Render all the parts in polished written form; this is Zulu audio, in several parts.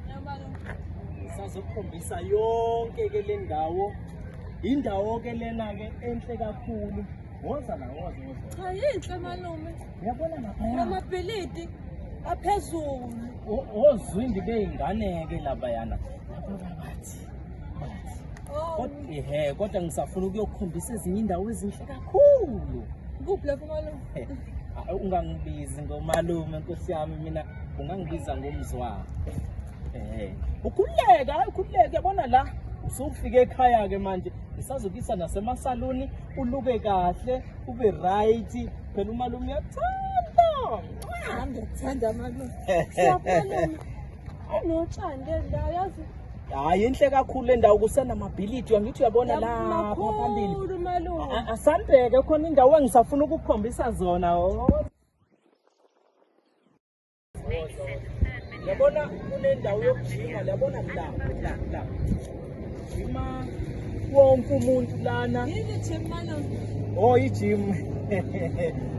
Yabona-ke la sazokukhombisa yonke ke le ndawo. Indawo ke lena ke enhle kakhulu. Woza la, woza, woza. Cha, yinhle malume. Uyabona lapha? Namabhilidi aphezulu. Ozwindi bey'ngane ke labayana. Laba bathi. Bathi. Oh, Kodwa ehe, kodwa ngisafuna ukuyokukhombisa ezinye indawo ezinhle kakhulu. Kuphi lapho malume? Ah, ungangibizi ngomalume nkosi yami, mina ungangibiza ngomzwa. Ukhululeke, hayi ukhululeke, yabona la usufike ekhaya ke manje, ngisazokuyisa nasemasaluni uluke kahle, ube right. Phela umalume uyakuthanda. Nami ngiyakuthanda malume. Siyabona malume. Anotshani le ndawo yazi. Hayi, inhle kakhulu le ndawo, kusenamabhilidi, angithi uyabona lapha phambili. Makhulu malume. Asambheke khona indawo engisafuna ukukukhombisa zona. Oh. Yabona kunendawo yokujima, yabona la la la. Jima wonke umuntu lana. Yini gym malume? Oh, i-gym.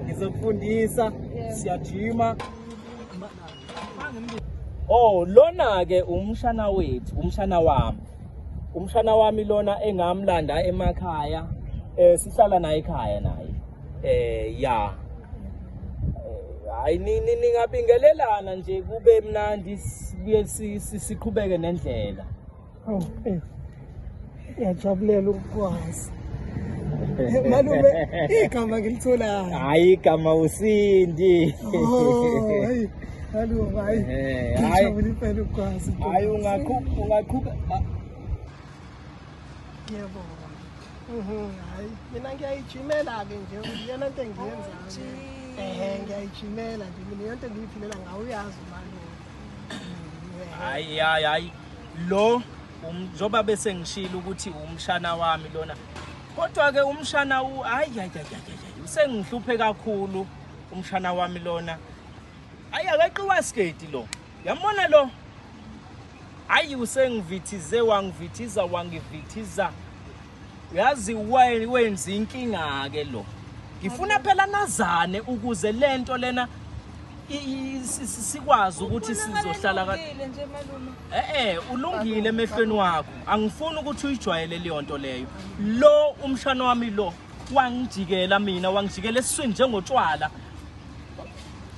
Ngizokufundisa, siyajima. Oh, lona ke umshana wethu, umshana wami. Umshana wami lona engamlanda emakhaya. Sihlala naye ekhaya naye. Ya. Hayi, ningabingelelana nje kube mnandi, sibuye siqhubeke nendlela. Oh, ngiyajabulela ukukwazi. Malume, igama ngilitholayo. Hayi, igama uSindi. Oh, hayi. Malume, hayi. Hayi. Ngijabula impela ukukwazi. Hayi, ungaqhuba. Ngiyabonga. Hayi, mina ngiyayijimela ke nje, iyona nto engiyenzayo. Ngiyayijimela nje mina, iyona nto engiyiphilela ngawo, uyazi malume. Hayi, hayi, hayi. Lo njengoba bese ngishilo ukuthi umshana wami lona. Kodwa ke umshana hayi, hayi, hayi, hayi, hayi, usengihluphe kakhulu umshana wami lona. Hayi, akaqiwa sketi lo. Yambona lo? Hayi, usengivithize, wangivithiza, wangivithiza. Uyazi wenza inkinga ke lo. Ngifuna phela nazane ukuze lento lena sikwazi ukuthi sizohlala ka Ulungile nje malume. Ulungile emehlweni wakho. Angifuni ukuthi uyijwayele leyo nto leyo. Lo umshana wami lo wangijikela mina, wangijikela esiswini njengotshwala.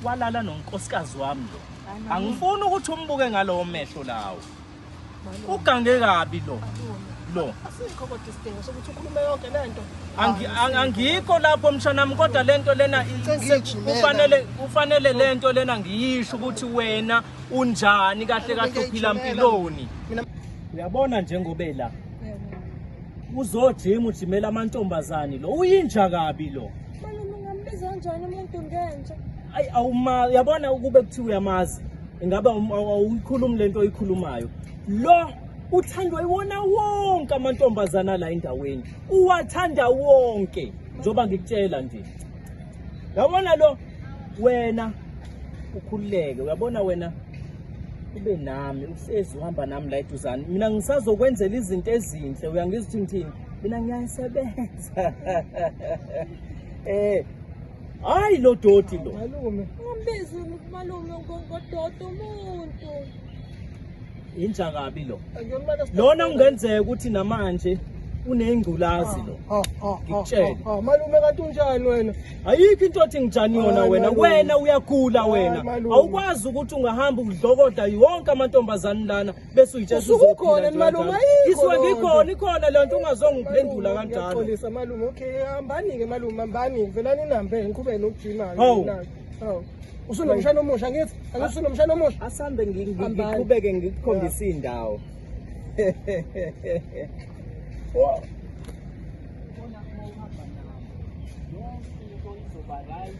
Walala nonkosikazi wami lo. Angifuni ukuthi umbuke ngalowo mehlo lawo. Ugange kabi lo. Lo. Asikho kodwa isidingo sokuthi ukhulume yonke lento. Angikho lapho mshanami, kodwa lento lena Sengiyijimela. kufanele lento lena ngiyisho ukuthi wena unjani kahle kahle, uphila mpiloni. Mina Uyabona njengobe la uzojima ujimela amantombazane lo, uyinja kabi lo. Malume, ungambiza kanjani umuntu ngenja? Ayi, awuma, uyabona ukube kuthiwa uyamazi ingabe awuyikhulumi lento oyikhulumayo. Lo uthandwa iwona wonke amantombazana la endaweni, uwathanda wonke njengoba ngikutshela nje. Uyabona lo, wena ukhululeke, uyabona wena ube nami, uhlezi uhamba nami la eduzane, mina ngisazokwenzela izinto ezinhle. Uyangizwa ukuthi ngithini? Mina ngiyayisebenza. Hayi lo doti lo. Malume. Ungambizi malume ngodoti umuntu. Inja kabi lo. Angiyona Lona kungenzeka ukuthi namanje unengculazi lo. Ngikutshele. Malume kanti unjani wena? Ayikho into othi ngijani yona Hayi, wena. malume. Wena uyagula wena. Hayi, malume. Awukwazi ukuthi ungahamba udlokodla yonke amantombazane lana bese uyitshela Usuke ukhona uzophila malume, njalo. ayikho Ngisuke loo nto. ngikhona, ikhona le nto, ungazongiphendula kanjalo. Ngiyaxolisa malume. Okay, hambani ke malume, hambani. Velani nihambe ngiqhubeke nokujima. Hawu. Hawu. Usunomshana omusha ngithi? Angithi usunomshana omusha? Asambe Hambani. ngiqhubeke ngikukhombise indawo. Bona uma uhamba nami, yonke into izoba right.